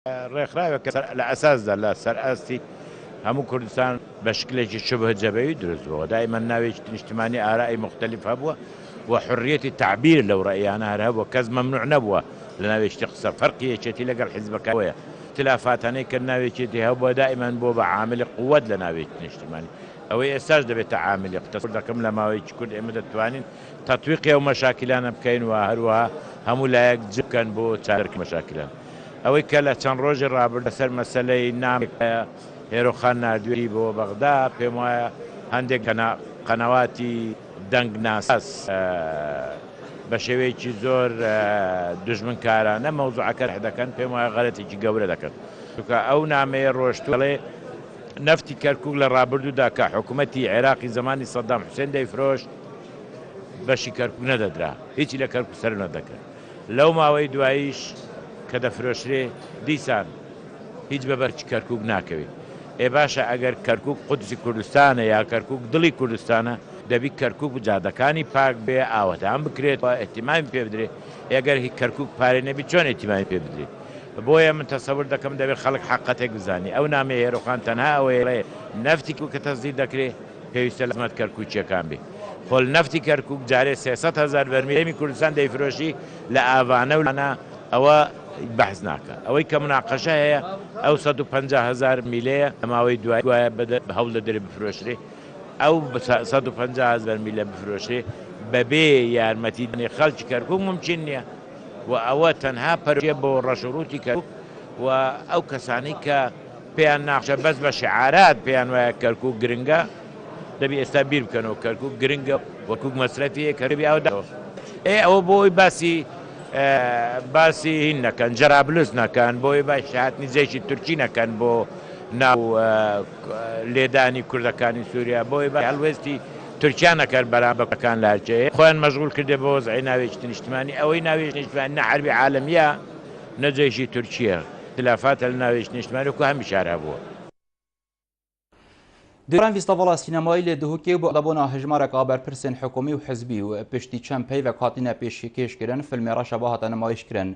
ڕێکخراوێک کە لە ئەساسدا لە سەر ئاستی هەموو کوردستان بە شکلێکی شبه جەبەوی دروست بووە. دائیمەن ناوێکی نیشتمانی ئارائی موختەلیف هەبووە و حوڕیەتی تەعبیر لەو ڕەئیانە هەر هەبووە، کەس مەمنوع نەبووە لە ناوێکی قسە. فەرقی یەکێتی لەگەڵ حیزبەکان ئەوەیە ئیختلافاتانەی کە ناو یەکێتی هەبووە دائیمەن بووە بە عاملی قوەت لە ناو یەکێتی نیشتمانی. ئەوەی ئێستاش دەبێتە عاملی تەسەور دەکەم لە ماوەیەکی کورت ئێمە دەتوانین تەتویقی ئەو مەشاکیلانە بکەین و هەروەها هەموو لایەک جم بکەن بۆ چارەسەرکردنی مەشاکیلان. ئەوەی کە لە چەند ڕۆژی ڕابردوو لەسەر مەسەلەی نامەیەک هێرۆخان ناردویەتی بۆ بەغدا، پێم وایە هەندێک قەنەواتی دەنگ ناساز بە شێوەیەکی زۆر دوژمنکارانە مەوزوعەکە تەرح دەکەن، پێم وایە غەلەتێکی گەورە دەکەن. چونکە ئەو نامەیە ڕۆشتووە دەڵێ نەفتی کەرکوک لە ڕابردوودا کە حکومەتی عێراقی زەمانی سەدام حوسێن دەیفرۆشت بەشی کەرکوک نەدەدرا، هیچی لە کەرکوک سەرف نەدەکرد. لەو ماوەی دواییش کە دەفرۆشرێ دیسان هیچ بە بەرچ کەرکوک ناکەوێ. ئێ باشە ئەگەر کەرکوک قودسی کوردستانە یا کەرکوک دڵی کوردستانە دەبی کەرکوک جادەکانی پاک بێ ئاوەدان بکرێت و ئیهتیمامی پێ بدرێ ئێ گەر هی کەرکوک پارەی نەبی چۆن ئیهتیمامی پێ بدرێ بۆیە من تەسەور دەکەم دەبێ خەڵک حەقەتێک بزانی ئەو نامەی هێرۆخان تەنها ئەوەیە نەفتی کە تەسدیر دەکرێ پێویستە لە خزمەت کەرکوکیەکان بێ خۆ نەفتی کەرکوک جارێ 300 هەزار بەرمیل هەرێمی کوردستان دەیفرۆشی لە ئاڤانە و لانە ئەوە بەحس ناکا ئەوەی کە مناقەشە هەیە ئەو 150 هەزار میلەیە لە ماوەی دوای گوایە هەوڵ دەدرێ بفرۆشرێ ئەو 150 هەزار میلە بفرۆشرێ بەبێ یارمەتی دانی خەڵکی کەرکوک مومکین نیە و ئەوە تەنها پەرۆشیە بۆ ڕەش و ڕووتی کەرکوک و ئەو کەسانەی کە پێیان ناخۆشە بەس بە شعارات پێیان وایە کەرکوک گرنگە دەبی ئێستا بیر بکەنەوە کەرکوک گرنگە و کەرکوک مەسرەفی هەیە کەرکوک ئاوەدانەوە ئێ ئەوە بۆ ئەوەی باسی باسی هین نەکەن جەرابلوس نەکەن بۆ ئەوەی باسی هاتنی جەیشی تورکی نەکەن بۆ ناو لێدانی کوردەکانی سووریا بۆ ئەوەی باسی هەڵوێستی تورکیا نەکەن بەرامبەر کوردەکان لە هەرچێ خۆیان مەشغول کردێ بە وەزعی ناوێکی نیشتمانی ئەوەی ناوێکی نیشتمانی نە حەربی عالەمیە نە جەیشی تورکیە اختلافاتە لە ناوێکی نیشتمانی وەکو هەمیشە هەر هەبووە. دوێران فیستیڤاڵا سینەمایی لە دهۆکێ و بە هەژمارێک بەرپرسên حکومی و حزبی و پشتی چەند پەیڤێک هاتینە پێشکێشکردن فیلمی ڕەشەبا هاتە نمایشکردن.